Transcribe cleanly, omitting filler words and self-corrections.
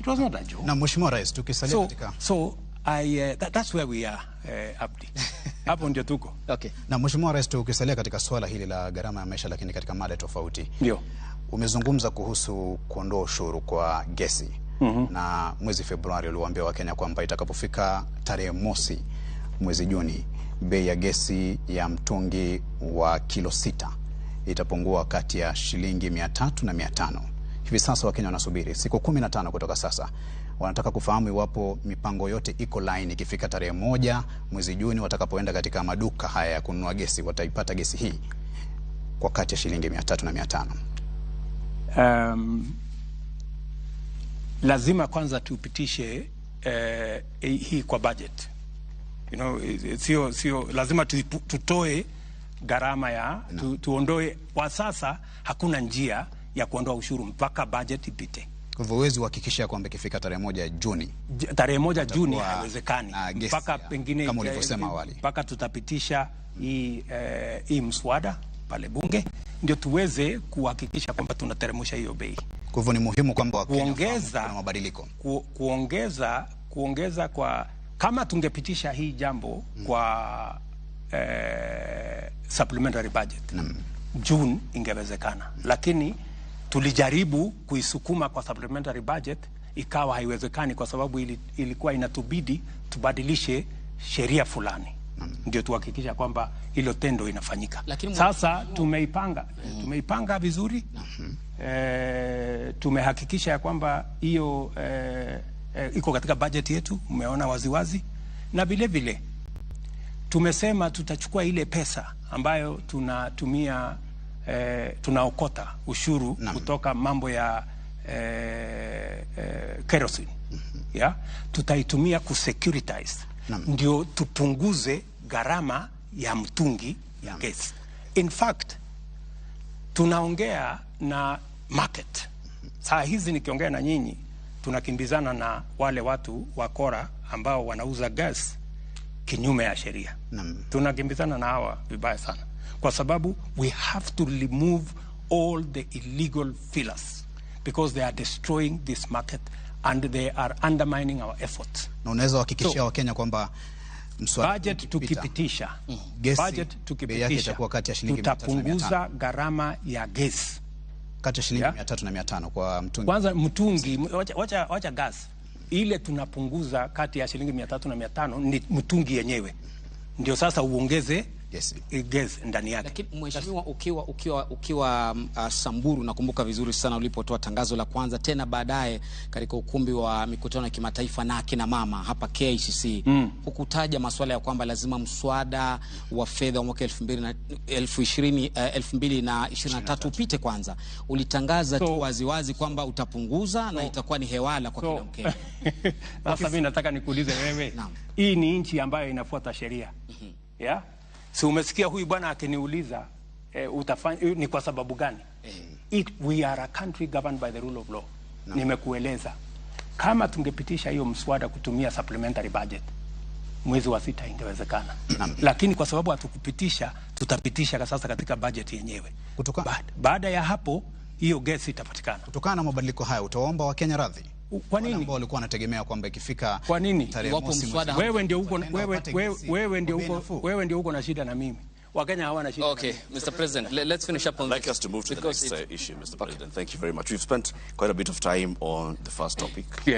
It was not a joke. Na Mheshimiwa Rais, tukisalia So, katika so I, that's where we are, Abdi. Hapo ndio tuko. Okay. Na Mheshimiwa Rais, tukisalia katika swala hili la gharama ya maisha, lakini katika mada tofauti. Ndio. Umezungumza kuhusu kuondoa ushuru kwa gesi. Na mwezi Februari uliwaambia Wakenya kwamba itakapofika tarehe 1 mwezi Juni, bei ya gesi ya mtungi wa kilo 6 itapungua kati ya shilingi 300 na 500. Hivi sasa Wakenya wanasubiri siku 15 kutoka sasa. Wanataka kufahamu iwapo mipango yote iko line, ikifika tarehe 1 mwezi Juni watakapoenda katika maduka haya ya kununua gesi wataipata gesi hii kwa kati ya shilingi 300 na 500. Lazima kwanza tupitishe hii kwa budget. You know, sio lazima tutoe gharama ya tuondoe. Kwa sasa hakuna njia ya kuondoa ushuru mpaka budget ipite. Kwa hivyo huwezi kuhakikisha kwamba ikifika tarehe 1 Juni. Tarehe 1 Juni haiwezekani. Mpaka pengine kama ulivyosema awali, mpaka tutapitisha hii mswada pale bunge ndio tuweze kuhakikisha kwamba tunateremsha hiyo bei. Kwa hivyo ni muhimu kwamba kuongeza mabadiliko. Kuongeza kwa kama tungepitisha hii jambo kwa supplementary budget June ingewezekana. Lakini tulijaribu kuisukuma kwa supplementary budget ikawa haiwezekani kwa sababu ilikuwa inatubidi tubadilishe sheria fulani. Ndio tuhakikisha kwamba hilo tendo inafanyika. Lakini sasa tumeipanga vizuri. Tumehakikisha ya kwamba hiyo iko katika budget yetu, umeona waziwazi. Na vile vile tumesema tutachukua ile pesa ambayo tunatumia, tunaokota ushuru kutoka mambo ya kerosene. Yeah? Tutaitumia kusecuritize. Ndio tupunguze gharama ya mtungi ya gesi. In fact, tunaongea na market. Saa hizi nikiongea na nyinyi, tunakimbizana na wale watu wakora ambao wanauza gas kinyume ya sheria. Tunakimbizana na hawa vibaya sana. Kwa sababu we have to remove all the illegal fillers because they are destroying this market and they are undermining our efforts. Na unaweza kuhakikishia Wakenya kwamba mswada budget tukipitisha, budget tukipitisha kati ya shilingi tutapunguza gharama ya gesi kati ya shilingi 300 na 500 kwa mtungi. Kwanza mtungi, wacha gas ile tunapunguza kati ya shilingi 300 na 500 ni mtungi yenyewe. Ndio sasa uongeze gesi ndani yake. Lakini mheshimiwa, ukiwa Samburu, nakumbuka vizuri sana ulipotoa tangazo la kwanza, tena baadaye katika ukumbi wa mikutano ya kimataifa na akina mama hapa KICC, hukutaja masuala ya kwamba lazima mswada wa fedha wa mwaka 2023 upite kwanza. Ulitangaza tu waziwazi kwamba utapunguza na itakuwa ni hewala kwa kila Mkenya. Sasa mimi nataka nikuulize wewe. Hii ni nchi ambayo inafuata sheria. Yeah? Si umesikia huyu bwana akiniuliza utafanya ni kwa sababu gani? We are a country governed by the rule of law. Nimekueleza kama tungepitisha hiyo mswada kutumia supplementary budget mwezi wa 6 ingewezekana. Lakini kwa sababu hatukupitisha, tutapitisha sasa katika budget yenyewe. Baada ya hapo hiyo gesi itapatikana. Kutokana na mabadiliko haya utaomba Wakenya radhi? Kwa nini? Ambao walikuwa wanategemea kwamba ikifika kwa nini? Tarehe mosi Wewe ndio uko na shida na mimi. Wakenya hawana shida. Okay, Mr. President, let's finish up on I'd like us to move to the next issue, Mr. President. Thank you very much. We've spent quite a bit of time on the first topic. Yeah.